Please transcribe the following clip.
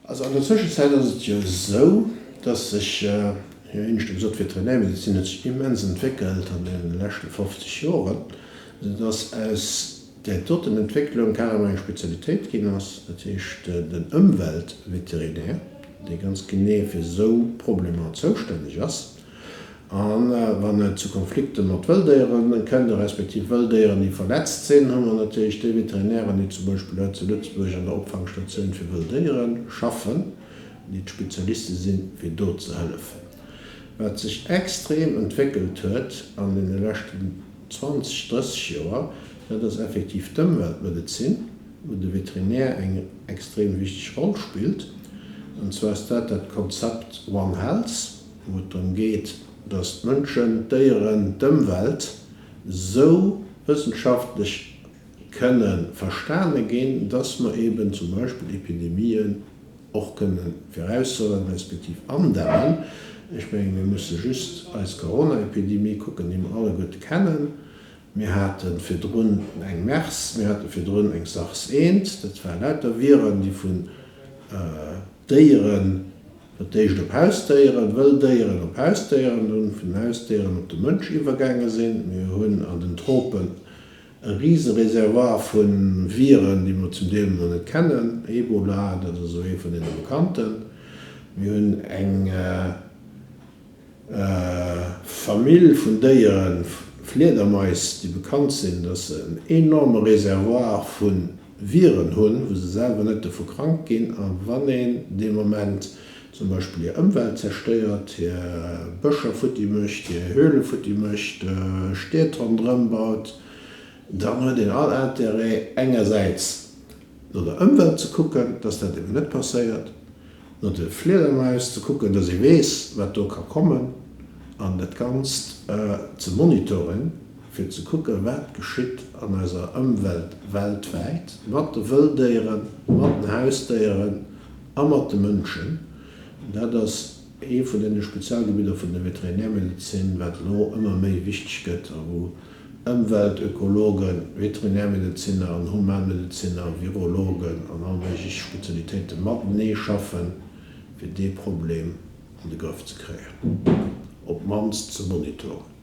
Also an der Zwëschenzäit ass et jo esou, dass sech, jo éinescht gesot, d'Veterinärmedezin huet sech immens entwéckelt an deene leschte 50 Joren, soudass aus där doten Entwécklung carrément eng Spezialitéit ginn ass, dat heescht den Ëmweltveterinär, dee ganz genee fir esou Problemer zoustänneg ass. A wann et zu Konflikte mat Wëlldéiere kënnt, respektiv Wëlldéieren, déi verletzt sinn, hu mer natierlech déi Veterinären, déi zum Beispill hei zu Lëtzebuerg an der Opfangstatioun fir wëll Déiere schaffen, déi d'Spezialiste sinn, fir do ze hëllefen. Wat sech extrem entwéckelt huet an deene leschten 20, 30 Joer, dat ass effektiv d'Ëmweltmedezin, wou de Veterinär eng extrem wichteg Roll spillt. An zwar ass dat dat Konzept One Health. wou et drëm geet, dass d'Mënschen, d'Déieren, d'Ëmwelt esou wëssenschaftlech kënne verstane ginn, dass mer eben zum Beispill Epidemien och kënne viraussoen, respektiv andämmen. Ech menge mir musse just eis Corona-Epidemie kucken, déi mer alleguerte kennen. Mir hate virdrun eng MERS, mir hate virdrun eng SARS eent, dat ware lauter Viren, déi vun Déieren, Fir d'éischt op Hausdéieren, wëll Déieren op Hausdéieren, dunn vun den Hausdéieren op de Mënsch iwwergaange sinn. Mir hunn an den Tropen e Risereservoir vu Viren, déi mer zum Deel mol net kennen, Ebola, dat ass esou ee vun deene bekannten. Mir hunn eng. Famill vun Déieren, Fliedermais, déi bekannt sinn, dass se en enorme Reservoir vu Viren hunn, wou se selwer net dovu krank ginn. A wann een dee Moment zum Beispill hir Ëmwelt zerstéiert, hir Bëscher futti mécht, hir Höhle futti mécht, Stied ronderëm baut, dann huet een all Intérêt engersäits no der Ëmwelt ze kucken, dass dat eben net passéiert, no de Fliedermaus ze kucken, dass ee weess, wat do ka kommen, an dat Ganzt ze monitoren, fir ze kucken, wat geschitt an eiser Ëmwelt weltwäit mat de Wëlldéieren, mat den Hausdéieren a mat de Mënschen. Dat ass ee vun deene Spezialgebidder vun der Veterinärmedezin, wat elo ëmmer méi wichteg gëtt a wou Ëmweltökologen, Veterinärmedezinner an Humanmedezinner, Virologen an all méiglech Spezialitéite matenee schaffen, fir dee Problem an de Grëff ze kréien, op d'mannst ze monitoren.